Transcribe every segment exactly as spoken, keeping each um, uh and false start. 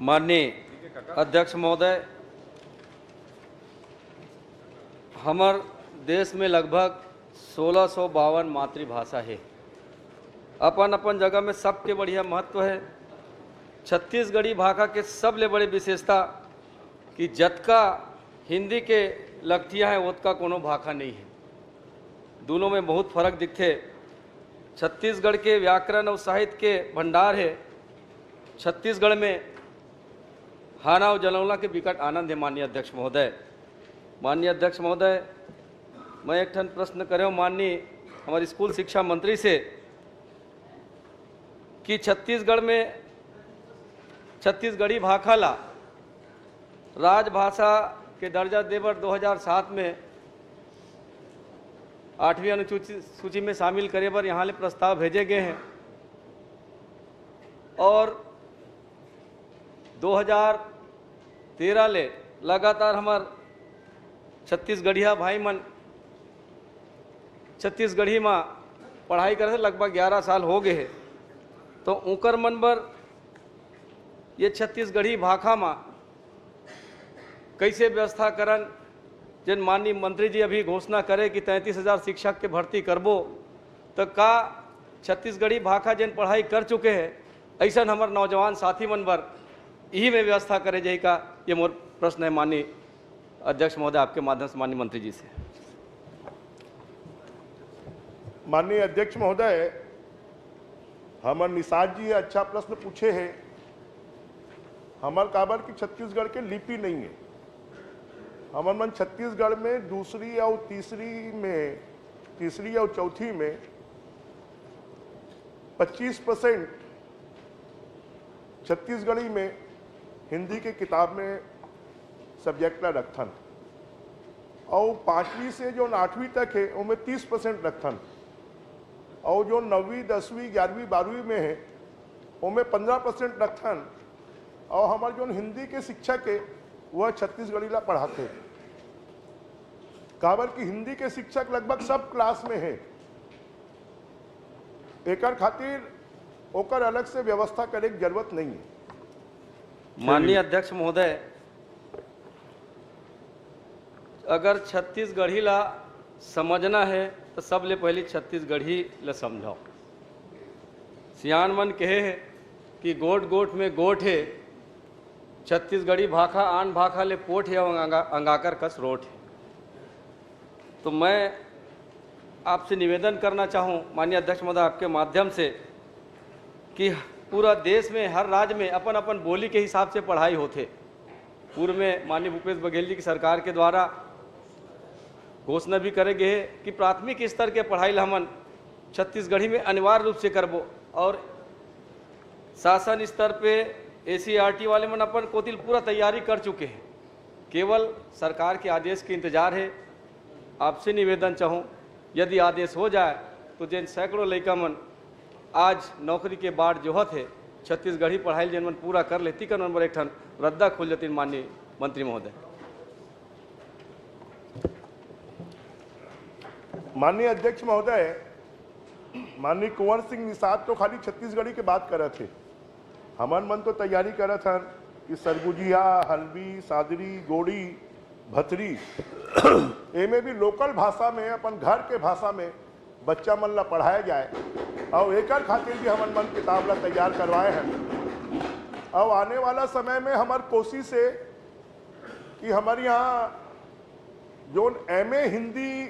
माननीय अध्यक्ष महोदय, हमर देश में लगभग सोलह सौ बावन मातृभाषा हे। अपन अपन जगह में सबके बढ़िया महत्व हे। छत्तीसगढ़ी भाखा के सबले बड़े विशेषता कि जतका हिंदी के लकठिया हे, ओतका कोनो भाखा नहीं हे। दूनों में बहुत फर्क दिखथे। छत्तीसगढ़ के व्याकरण अउ साहित्य के भंडार हे। छत्तीसगढ़ में हाना अउ जनौला के बिकट आनंद हे। माननीय अध्यक्ष महोदय, माननीय अध्यक्ष महोदय, मैं एक ठन प्रश्न करेंव माननीय हमर स्कूल शिक्षा मंत्री से कि छत्तीसगढ़ में छत्तीसगढ़ी भाखा ला राजभाषा के दर्जा दे बर दो हज़ार सात में आठवीं अनुसूची, सूची में शामिल करे बर यहाँ ले प्रस्ताव भेजे गए हे और दो हज़ार तेरह ले लगातार हमर छत्तीसगढ़िया भाई मन छत्तीसगढ़ी मा पढ़ाई करे हे, लगभग ग्यारह साल हो गए हे। तो उंकर मन बर ये छत्तीसगढ़ी भाखा मा कइसे व्यवस्था करन, जेन माननीय मंत्री जी अभी घोषणा करे कि तैंतीस हज़ार शिक्षक के भर्ती करबो, तो का छत्तीसगढ़ी भाखा जेन पढ़ाई कर चुके हे, अइसन हमर नौजवान साथी मन बर इही में व्यवस्था करे जाही का? ये मोर प्रश्न हे माननीय अध्यक्ष महोदय, आपके माध्यम से माननीय मंत्री जी से। माननीय अध्यक्ष महोदय, हमर निषाद जी अच्छा प्रश्न पूछे हे। हमर काबर कि छत्तीसगढ़ के लिपि नहीं हे। हमर मन छत्तीसगढ़ में दूसरी अउ तीसरी में, तीसरी अउ चौथी में पच्चीस परसेंट छत्तीसगढ़ी में हिंदी के किताब में सब्जेक्ट ला रखथन, अउ पाँचवीं से जो आठवीं तक हे, ओमे तीस परसेंट रखथन, अउ जो नौवीं, दसवीं, ग्यारहवीं, बारहवीं में हे, ओमे पन्द्रह परसेंट रखथन, अउ हमर जो हिंदी के शिक्षक हे, वह छत्तीसगढ़ी ला पढ़ाथे। काबर कि हिंदी के शिक्षक लगभग सब क्लास में हे, एकर खातिर ओकर अलग से व्यवस्था करे के जरूरत नहीं हे। माननीय अध्यक्ष महोदय, अगर छत्तीसगढ़ी ला समझना हे, तो सबले पहली छत्तीसगढ़ी ला समझाओ। सियान मन कहे हे कि गोठ गोठ में गोठ हे, छत्तीसगढ़ी भाखा आन भाखा ले पोठ हे, अउ अंगा-, अंगाकर कस रोठ हे। तो मैं आपसे निवेदन करना चाहूँ माननीय अध्यक्ष महोदय, आपके माध्यम से, कि पूरा देश में हर राज्य में अपन अपन बोली के हिसाब से पढ़ाई होथे। पूर्व में माननीय भूपेश बघेल जी की सरकार के द्वारा घोषणा भी करे गए हे कि प्राथमिक स्तर के पढ़ाई ला हमन छत्तीसगढ़ी में अनिवार्य रूप से करबो, और शासन स्तर पे एससीईआरटी वाले मन अपन कोतिल पूरा तैयारी कर चुके हे। केवल सरकार के आदेश के इंतजार हे। आपसे निवेदन चाहूँ, यदि आदेश हो जाए, तो जेन सैकड़ों लइका मन आज नौकरी के बाट जोहत हे, छत्तीसगढ़ी पढ़ाई जेन मन पूरा कर लेती, कन मन बर एक ठन रद्दा खुल जतिन। माननीय मंत्री महोदय। माननीय अध्यक्ष महोदय, माननीय कुंवर सिंह निषाद तो खाली छत्तीसगढ़ी के बात करत हे। हमन मन तो तैयारी करत हन कि सरगुजिया, हल्बी, सादरी, गोड़ी, भतरी, एमे भी लोकल भाषा में, अपन घर के भाषा में बच्चा मन ला पढ़ाया जाए, और एकर खातिर भी हमन मन किताब ला तैयार करवाए हैं। और आने वाला समय में हमार कोशिश है कि हमारे यहाँ जोन एमए हिंदी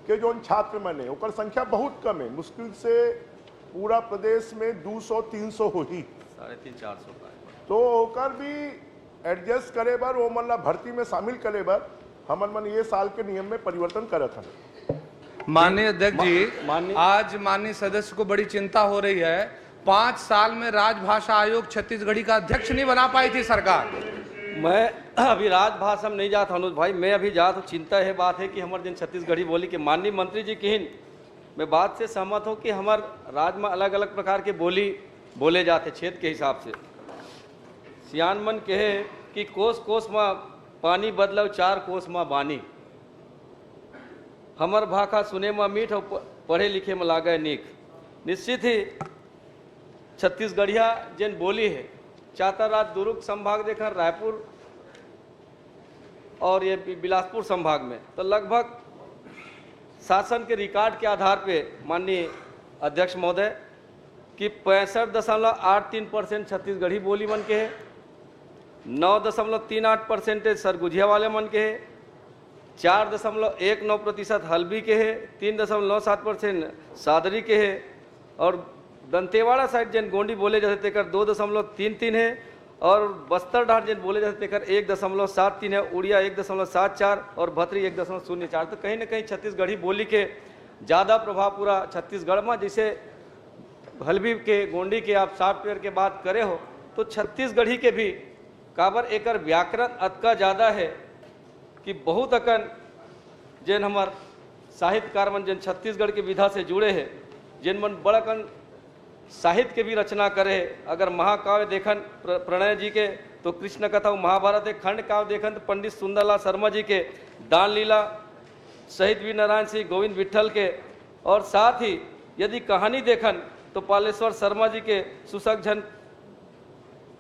के जोन छात्र मन हे, ओकर संख्या बहुत कम हे। मुश्किल से पूरा प्रदेश में दो सौ तीन सौ होही। साढ़े तीन चार सौ का हे। तो ओकर भी एडजस्ट करे बर, वो मन ला भर्ती में शामिल करे बर हमन मन ये साल के नियम में परिवर्तन करत हन। माननीय अध्यक्ष जी, मा-, माननीय आज माननीय सदस्य को बड़ी चिंता हो रही है। पाँच साल में राजभाषा आयोग छत्तीसगढ़ी का अध्यक्ष नहीं बना पाई थी सरकार। मैं अभी राजभाषा में नहीं जात, अनुज भाई, मैं अभी जात हूँ। चिंता ये बात है कि हमर जन छत्तीसगढ़ी बोली के माननीय मंत्री जी किहिन, मैं बात से सहमत हूँ कि हमर राज में अलग-अलग प्रकार के बोली बोले जाते क्षेत्र के हिसाब से। सियान मन कहे कि कोस कोस मा पानी बदलव, चार कोस मा बानी। हमर भाखा सुने मा मीठ अउ प-, पढ़े लिखे मा लागे नीक। निश्चित ही छत्तीसगढ़िया जेन बोली है, चातर राज दुर्ग संभाग देखन, रायपुर और ये बि-, बिलासपुर संभाग में, तो लगभग शासन के रिकॉर्ड के आधार पे, माननीय अध्यक्ष महोदय, कि पैंसठ दशमलव आठ तीन परसेंट छत्तीसगढ़ी बोली मन के हे, नौ दशमलव तीन आठ परसेंटेज सरगुजिया वाले मन के हे, चार दशमलव एक नौ प्रतिशत हल्बी के हे, तीन दशमलव नौ सात परसेंट सादरी के हे, और दंतेवाड़ा साइड जेन गोंडी बोले जाथे तेकर दो दशमलव तीन तीन हे, और बस्तर डहर जेन बोले जाथे तेकर एक दशमलव सात तीन हे, उड़िया एक दशमलव सात चार और भतरी एक दशमलव शून्य चार। तो कहीं ना कहीं छत्तीसगढ़ी बोली के ज़्यादा प्रभाव पूरा छत्तीसगढ़ में, जैसे हल्बी के, गोंडी के आप सॉफ्टवेयर के बात करे हो, तो छत्तीसगढ़ी के भी काबर एकर व्याकरण अतका ज़्यादा है कि बहुत अकन जेन हमर साहित्यकार मन जेन छत्तीसगढ़ के विधा से जुड़े हे, जेन मन बड़ अकन साहित्य के भी रचना करे हे। अगर महाकाव्य देखन प्र-, प्रणय जी के, तो कृष्ण कथा अउ महाभारत हे। खंड काव्य देखन तो पंडित सुंदरलाल शर्मा जी के दान लीला, शहीद वीर नारायण सिंह, गोविंद विठल के, और साथ ही यदि कहानी देखन तो पालेश्वर शर्मा जी के सुसक झन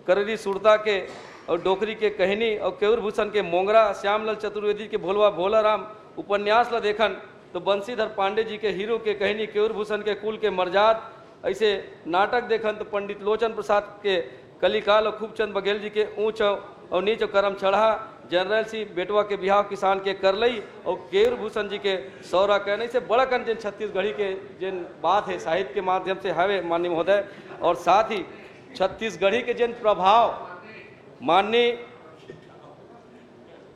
कररी सुरता के और डोकरी के कहनी और केयूर भूषण के मोंगरा, श्यामलाल चतुर्वेदी के भोलवा भोला राम। उपन्यास ला देखन तो बंशीधर पांडे जी के हीरो के कहनी, केयूर भूषण के कुल के मरजाद। ऐसे नाटक देखन तो पंडित लोचन प्रसाद के कलिकाल और खूबचंद बघेल जी के ऊंच और नीच और करम चढ़ा, जनरल सिंह बेटवा के बिहाव किसान के करलई और केयूर भूषण जी के सौरा कहने से बड़कन जेन छत्तीसगढ़ी के जेन बात है साहित्य के माध्यम से हवे माननीय महोदय। और साथ ही छत्तीसगढ़ी के जेन प्रभाव माननीय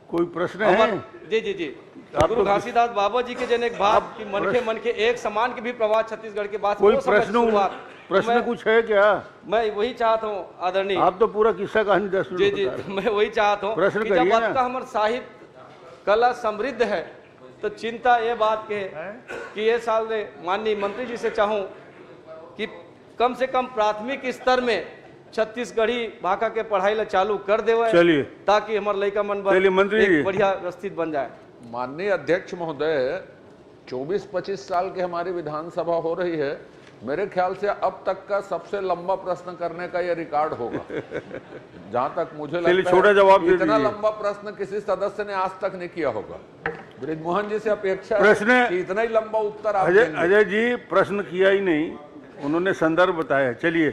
कोई प्रश्न हमर है? जी, जी, जी। आप गुरु तो घासीदास बाबा जी के जेन एक बात आप कि मनखे प्रश्न मन के एक समान के भी प्रभाव छत्तीसगढ़ के बात, कोई वो समय प्रश्न, शुरुआत। प्रश्न मैं, कुछ है क्या? मैं वही चाहत हूँ आदरणीय। आप तो पूरा किस्सा कहानी दस मिनट जी, जी, बता रहे। मैं वही चाहत हूँ प्रश्न कि जब करिए ना। अतका हमर साहित्य कला समृद्ध है, तो चिंता ये बात के है कि ये साल रे माननीय मंत्री जी से चाहूँ कि कम से कम प्राथमिक स्तर में छत्तीसगढ़ी भाखा के पढ़ाई ला चालू कर देवे, चलिए। ताकि हमर लइका मन बर चलिए, मंत्री एक जी। बढ़िया व्यवस्थित बन जाए। माननीय अध्यक्ष महोदय, चौबीस पच्चीस साल की हमारी विधानसभा हो रही है, मेरे ख्याल से अब तक का सबसे लंबा प्रश्न करने का ये रिकॉर्ड होगा। जहां तक मुझे चलिए, लगता छोटा है, जवाब दे इतना दीजिए। लंबा प्रश्न किसी सदस्य ने आज तक नहीं किया होगा। बृजमोहन जी से अपेक्षा है प्रश्न कि इतना ही लंबा उत्तर आप अजय, देंगे। अजय जी प्रश्न किया ही नहीं, उन्होंने संदर्भ बताया। चलिए।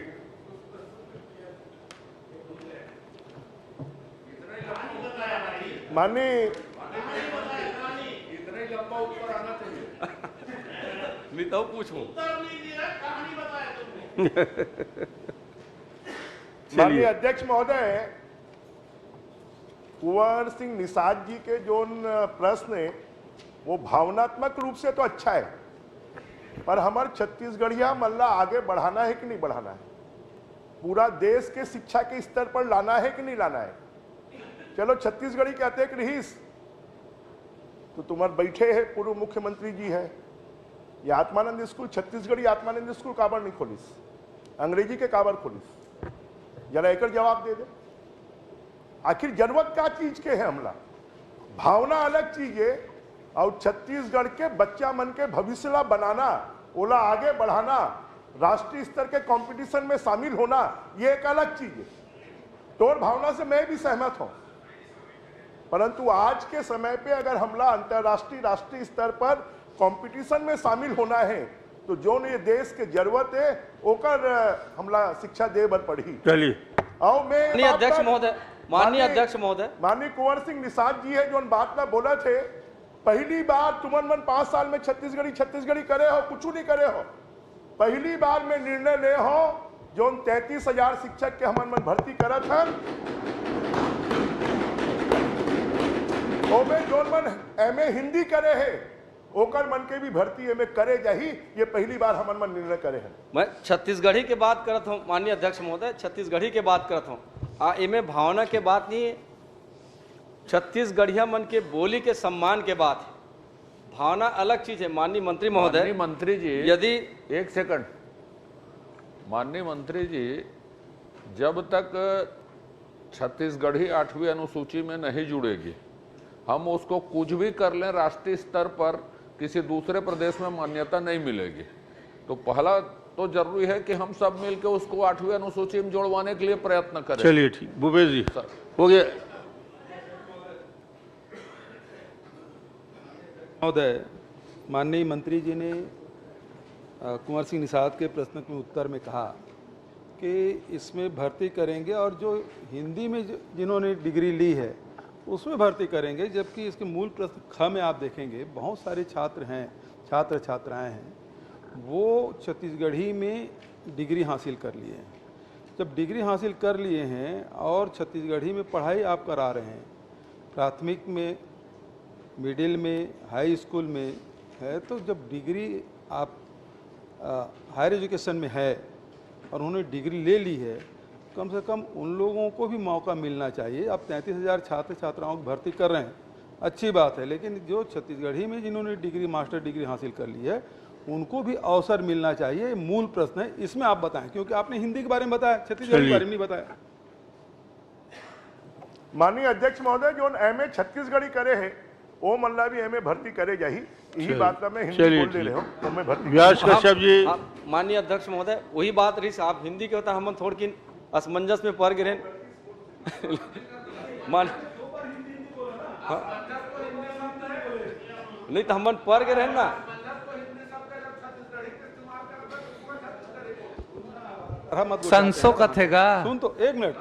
माननीय नहीं तो पूछूं। माननीय अध्यक्ष महोदय, कुंवर सिंह निषाद जी के जो प्रश्न है, वो भावनात्मक रूप से तो अच्छा है, पर हमर छत्तीसगढ़िया मन ला आगे बढ़ाना है कि नहीं बढ़ाना है? पूरा देश के शिक्षा के स्तर पर लाना है कि नहीं लाना है? चलो, छत्तीसगढ़ी के अतेक रहीस, तो तुम्हार बैठे है पूर्व मुख्यमंत्री जी है, ये आत्मानंद स्कूल, छत्तीसगढ़ी आत्मानंद स्कूल काबर नहीं खोलिस, अंग्रेजी के काबर खोलिस? जरा एकर जवाब दे दे। आखिर जरूरत का चीज के है हमला? भावना अलग चीज है, और छत्तीसगढ़ के बच्चा मन के भविष्य ला बनाना, ओला आगे बढ़ाना, राष्ट्रीय स्तर के कंपटीशन में शामिल होना, ये एक अलग चीज है। तोर भावना से मैं भी सहमत हूँ, परंतु आज के समय पे अगर हमला अंतर्राष्ट्रीय, राष्ट्रीय स्तर पर कंपटीशन में शामिल होना है, तो जोन ये देश के जरूरत है, ओकर, अ, हमला शिक्षा दे बर पड़ही। चलिए। और मैं माननीय बात अध्यक्ष कर-, महोदय, माननीय माननीय, अध्यक्ष महोदय। माननीय कुंवर सिंह निषाद जी है, जोन बात ला बोलत हे, पहली बार तुमन मन पाँच साल में छत्तीसगढ़ी, छत्तीसगढ़ी करे हो, कुछ नहीं करे हो। पहली बार में निर्णय ले हो, जोन तैंतीस हजार शिक्षक के हमन मन भर्ती करत हन, ओमे जोन मन एमए हिंदी करे हे, ओकर मन के भी भर्ती एमे करे जाही, ये पहली बार हमन मन निर्णय करे हन। मैं छत्तीसगढ़ी के बात करत हूँ, माननीय अध्यक्ष महोदय, छत्तीसगढ़ी के बात करत हूँ। आ, एमे भावना के बात नहीं है, छत्तीसगढ़िया मन के बोली के सम्मान के बात है। भावना अलग चीज है, माननीय मंत्री महोदय। माननीय मंत्री जी, यदि एक सेकंड, माननीय मंत्री जी, जब तक छत्तीसगढ़ी आठवीं अनुसूची में नहीं जुड़ेगी, हम उसको कुछ भी कर लें, राष्ट्रीय स्तर पर किसी दूसरे प्रदेश में मान्यता नहीं मिलेगी। तो पहला तो जरूरी है कि हम सब मिलकर उसको आठवीं अनुसूची में जोड़वाने के लिए प्रयत्न करें। चलिए, ठीक, भूपेश जी, सर। हो गया। महोदय, माननीय मंत्री जी ने, अ, कुंवर सिंह निषाद के प्रश्न के उत्तर में कहा कि इसमें भर्ती करेंगे और जो हिंदी में ज-, जिन्होंने डिग्री ली है, उसमें भर्ती करेंगे, जबकि इसके मूल प्रश्न ख में आप देखेंगे, बहुत सारे छात्र हैं, छात्र छात्राएं हैं, वो छत्तीसगढ़ी में डिग्री हासिल कर लिए हैं। जब डिग्री हासिल कर लिए हैं और छत्तीसगढ़ी में पढ़ाई आप करा रहे हैं, प्राथमिक में, मिडिल में, हाई स्कूल में है, तो जब डिग्री आप, अ, हायर एजुकेशन में है और उन्होंने डिग्री ले ली है, कम से कम उन लोगों को भी मौका मिलना चाहिए। आप तैंतीस हज़ार छात्र छात्राओं की भर्ती कर रहे हैं, अच्छी बात है, लेकिन जो छत्तीसगढ़ी में जिन्होंने डिग्री, मास्टर डिग्री हासिल कर ली है, उनको भी अवसर मिलना चाहिए। ये मूल प्रश्न है, इसमें आप बताएं, क्योंकि आपने हिंदी के बारे में बताया, छत्तीसगढ़ी के चलिए। बारे में नहीं बताया। माननीय अध्यक्ष महोदय, जो एमए छत्तीसगढ़ी करे है, वो मन ला भी एमए भर्ती करे जाही। यही चलिए। बात ला मैं हिंदी चलिए, बोल दे ठीक। रहे हो, एमए भर्ती व्यास करे। कश्यप जी। हाँ, माननीय अध्यक्ष महोदय, वही बात रही साहब, हिंदी के होता हमन थोड़किन असमंजस में पड़ गए। मान हाँ। नहीं तो हमन पड़ गए ना। अरे मत गुस्सा संसो करें। कथेगा। सुन तो, एक मिनट।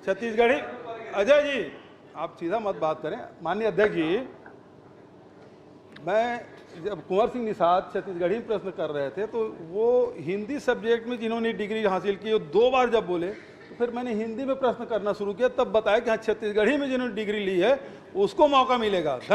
छत्तीसगढ़ी, अजय जी, आप सीधा मत बात करें। माननीय अध्यक्ष जी, मैं, जब कुंवर सिंह निषाद छत्तीसगढ़ी में प्रश्न कर रहे थे, तो वो हिंदी सब्जेक्ट में जिन्होंने डिग्री हासिल की, वो दो बार जब बोले, तो फिर मैंने हिंदी में प्रश्न करना शुरू किया, तब बताया कि हाँ, छत्तीसगढ़ी में जिन्होंने डिग्री ली है, उसको मौका मिलेगा।